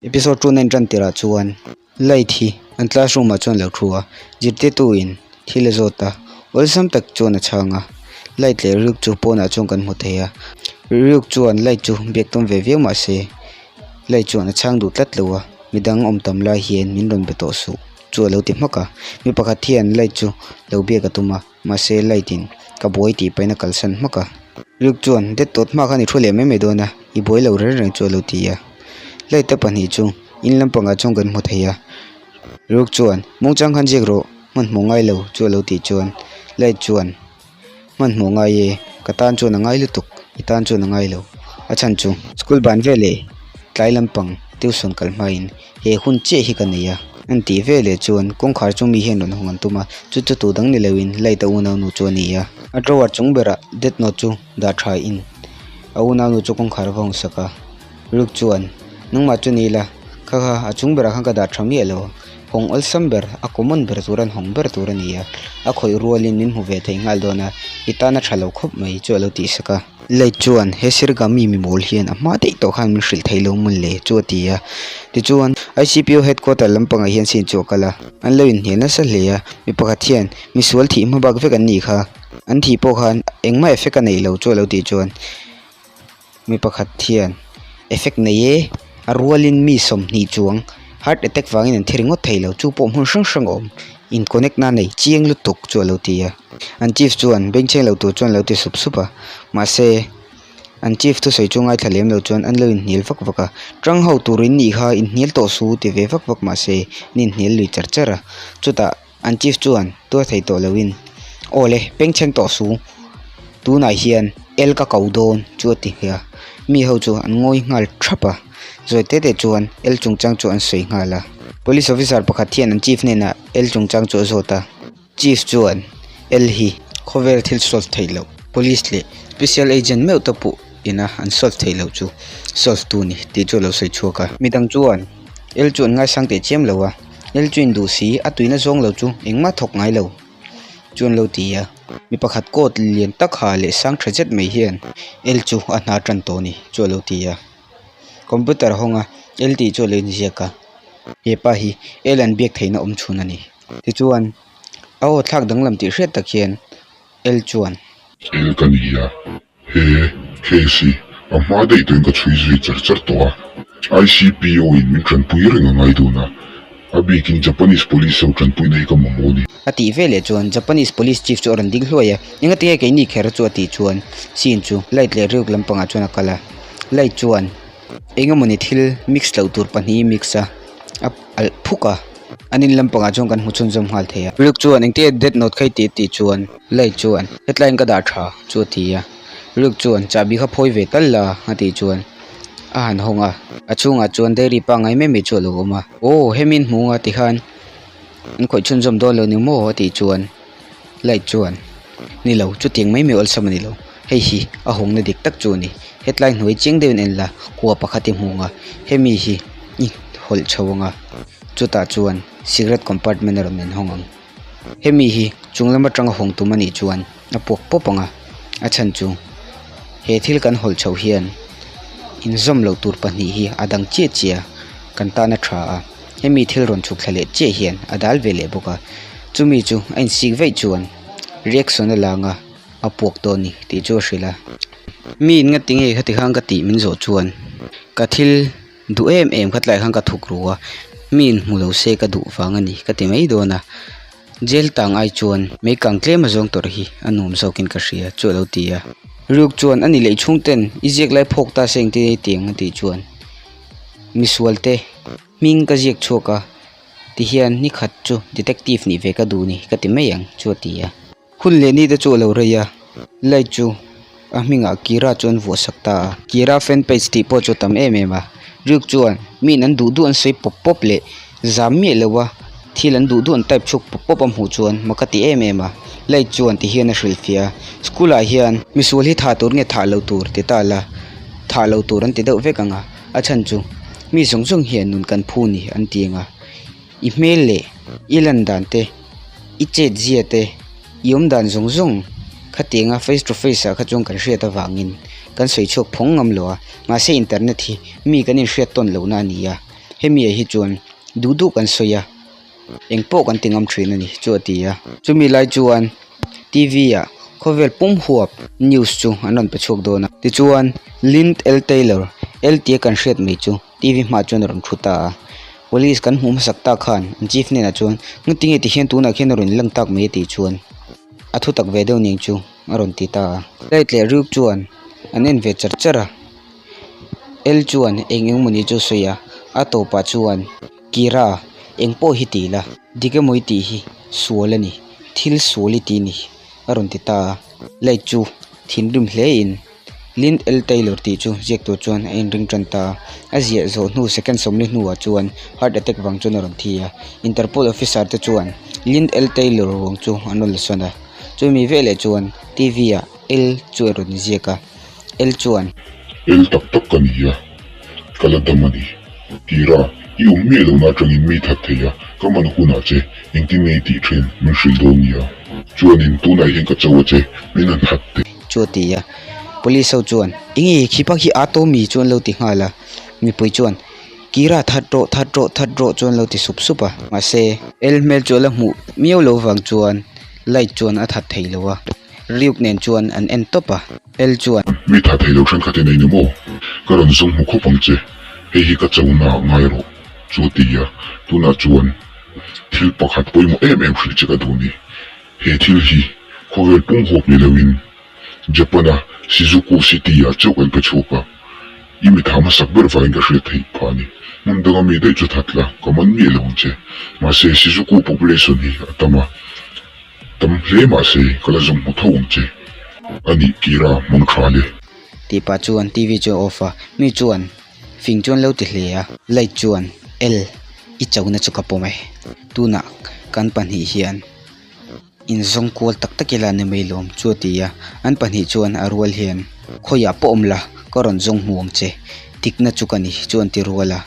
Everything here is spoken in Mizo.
Episode 2 na in tan tirah chuan Light hi an classroom ah chuan a lo thu a zirtirtu in thil a zawt a awlsam tak chuan a chhang a light leh ruk chu pawnah chuan kan hmu thei a ruk chuan light chu biak tum ve viau mahse light chuan a chhang duh tlat lo a midang awm tam lai hian min rawn be tawh suh chu a lo ti hmak a mi pakhat hian light chu lo biak a tum a mahse light in ka buai tih pahin a kalsan hmak a ruk chuan det tawt hma khan i thu leh mai mai dawn a i buai lo reng reng chu a lo ti a light te pahnih chu. In lampangah chuan kan hmu thei a ruk chuan muangchang khan ziak rawh hmanhmawh ngai lo chu a lo tih chuan light chuan hmanhmawh ngai e ka tan chuan a ngai lutuk i tan chuan a ngai lo a chhan chu school ban veleh tlai lampang tuition kal hmain he hun chiah hi ka nei a an tih veleh chuan kawngkhar chu mi hian rawn hawng an tum a chu chu tu dang ni loin light a unaunu chu a ni a a drawer chung berah death note chu dah tha in a unaunu chu kawngkhar a va hawng sak a. Luke chuan, Nangmah chu ni ila, kha kha a chung berah khan ka dah tha miah lo. Hawng awlsam ber, a common ber tur an hawng ber tur a ni a, a khawih rualin min hmu ve thei nghal dawn a, i tan a tha lo khawp mai chu a lo tih sak a. Lei chuan, He Sirgami mi mawl hian a hma daih tawh khan min hrilh thei lo mawn le chu a ti a. Tichuan, ICPO headquarter lampangah hian scene chu a kal a, an lo inhnial nasa hle a, mi pakhat hian, Misual thih hma bak vek an nih kha, an thih pawh khan engmah effect a neih lo chu a lo tih chuan, Mi pakhat hian effect nei e a rualin mi 20 chuang heart attack vangin an thi ringawt thei lo chu pawh hmun hrang hrang a awm in connect na nei chiang lutuk chu a lo ti a an chief chuan bengchheng lo tur chuan a lo ti sup sup a mahse an chief thusawi chu ngaithla lem lo chuan an lo inhnial vak vak a tang ho tur in nih kha inhnial tawh su ti ve vak vak mahse an inhnial lui char char a chutah. An chief chuan tuar thei tawh loin, Aw le, pengchheng tawh su, tunah hian el ka ko dawn chu a ti hia. Mi ho chu an ngawi nghal thap a, zawi te te chuan el chungchang chu an sawi nghal a. Police officer pakhat hian an chief hnenah el chungchang chu a zawt a, chief chuan el hi khawvel thil solve theih loh, police leh special agent meuh te pawh ina an solve theih loh chu solve tu ni tih chu a lo sawi chhuak a. Midang chuan el chu an ngaisang teh chiam lo a. Lel chu induh si, a tuina zawng lo chu engmah thawk ngai lo chu an lo ti a. Mi pakhat coat lian tak ha leh sang tha zet mai hian el chu a hna tan tawh a ni chu a lo ti a. Computer a hawng a, el tih chu a lo inziak a. He pa hi el an biak theihna awm chhun a ni. Tichuan a aw thlak danglam tih hriat tak hian el chuan. El ka ni a, He case hi a hma daih tuin ka chhui zui char char tawh a, ICPO in min tanpui reng a ngai dawn a, a bikin Japanese police ho tanpuina hi ka mamawh a ni. A tih veleh chuan Japanese police chief chu a rawn ding hluai a, engati nge keini kher chu a tih chuan scene chu light leh riuk lampangah chuan a kal a, light chuan engemawni thil mix loh tur pahnih mix a, a alh phuk a, an in lampangah chuan kan hmu chhunzawm nghal thei a. Riuk chuan engtin nge death note kha i tih a tih chuan light chuan hetlaiin ka dah tha chu a ti a, Riuk chuan chahbi kha phawi ve tal la a tih chuan a han hawng a, a chhungah chuan dairy pangngai mai mai chu a lo awm a, aw hemi in hmu anga tikhan an khawih chhunzawm dawn lo ni maw a tih chuan light chuan ni lo chutiang mai mai awlsam a ni lo hei hi a hawngna dik tak chu a ni hetlai hnuai chiang deuhin en la kua pakhat i hmu ang a hemi hi i hawlh chho ang a chutah chuan cigarette compartment a rawn inhawng ang hemi hi chung lam atanga hawng tum a nih chuan a puak pawp ang a a chhan chu he thil kan hawlh chhoh hian inzawm loh tur pahnih hi a dang chiah chiah a kan tan a tha a. Hemi thil rawn chhuk thla leh chiah hian a dal ve leh bawk a, chumi chu a insik veih chuan reaction a lang a, a puak tawh a ni tih chu a hrilh a. Mi in ngati nge khati khan ka tih min zawh chuan ka thil duh em em kha tlaiah khan ka thuk ru a, mi in hmu lo se ka duh vang a ni ka ti mai dawn a, jail tang ai chuan mei kang tlem a zawng tawrh hi a nuam zawkin ka hria chu a lo ti a. Riuk chuan a ni leh chhung ten i ziak lai phawk ta se engtin ei tiang a tih chuan. Misual te hming ka ziak chhuak a tihian ni khat chu detective nih ve ka duh ni ka ti mai ang chu a ti a. Hun leh ni te chu a lo rei a, light chu a hmingah Kira chu an vuah sak ta a. Kira fan page tih pawh chu a tam em em a, Riuk chuan miin an duh duh an sawi pawp pawp leh zam miah lo a, thil an duh duh an type chhuak pawp pawp a hmuh chuan mak a ti em em a, light chuan tihian a hrilhfiah a, school ah hian misual hi thah tur nge thah lo tur ti ta la. Thah lo tur an ti deuh vek ang a, a chhan chu mi zawng zawng hian nun kan phu ni an ti ang a, i hmel leh i lan dan te, i chet zia te, i awm dan zawng zawng khatianga face to face ah kha chuan kan hriat avangin kan sawi chhuak phawng ngam lo a, mahse internet hi mi kan inhriat tawn lohna a ni a, Hemi ah hi chuan duh duh kan sawi a, eng pawh kan ti ngam thin a ni chu a ti a. Chumi lai chuan T_V ah khawvel pum huap news chu an rawn pe chhuak dawn a. Tichuan Lind L Taylor, L tia kan hriat mai chu T_V hmaah chuan a rawn thu ta a. Police kan hmuh hmasak tak khan an chief hnenah chuan ngatinge ti hian tunah khian a rawn lang tak mai a tih chuan a thutak ve deuh ning chu a rawn ti ta a. Light leh Ryuk chuan an en ve char char a. El chuan eng eng mawni chu a sawi a, a tawpah chuan Kira eng pawh hi ti la, dik emaw i tih hi sual a ni, thil sual i ti ni a rawn ti ta a. Light chu thinrim hle in Lynn L. Taylor tih chu ziak tur chuan a inring tan ta a. A ziah zawh hnu second sawmli hnuah chuan heart attack vang chuan a rawn thi a. Interpol officer te chuan Lynn L. Taylor ruang chu an rawn la sawn a. Chumi veleh chuan T_V ah L chu a rawn inziak a. L chuan. L tak tak ka ni a, ka la dam a ni. Tira, i awm miah lohna atangin mi that thei a, ka man hunah che engtin nge i tih thin min hrilh dawn nia. Chuanin tunah hian ka cho a che, min han hat teh. Chu a ti a, police ho chuan enge khi pak hi a to mi chu an lo ti nghal a, mipui chuan Kira that rawh that rawh that rawh chu an lo ti sup sup a, mahse El hmel chu a la hmuh miau lo vang chuan light chuan a that thei lo a, Ryuk nen chuan an en tawp a, El chuan. Mi tha thei lo thenkhat in ei ni maw? Ka rawn zawng hmu khawp ang che, hei hi ka cho na ah ngai rawh chu a ti a, tunah chuan thil pakhat pawimawh em em hrilh che ka duh ni. He thil hi khawvel pum huap ni loin Japan-a Shizuku City-ah chauh kan pe chhuak a, i mitha hmasak ber vangin ka hriat theih phah a ni. Hmun danga mi daih chu that la, ka man miah lo ang che. Mahse, Shizuku population hi a tam a, tam hle mahse ka la zawng hmu tho ang che. A nih Kira hmang tha le. Tih pah chuan TV chu a off a, mi chuan fing chuan lo ti hle a. Light chuan, El, i chona chu ka pawm e. Tunah kan pahnih hian. Inzawng kual tak tak ila ni mai lawm chu a ti a, an pahnih chuan a rual hian, Khawiah pawh awm la, ka rawn zawng hmu ang che, dikna chu ka ni chu an ti rual a.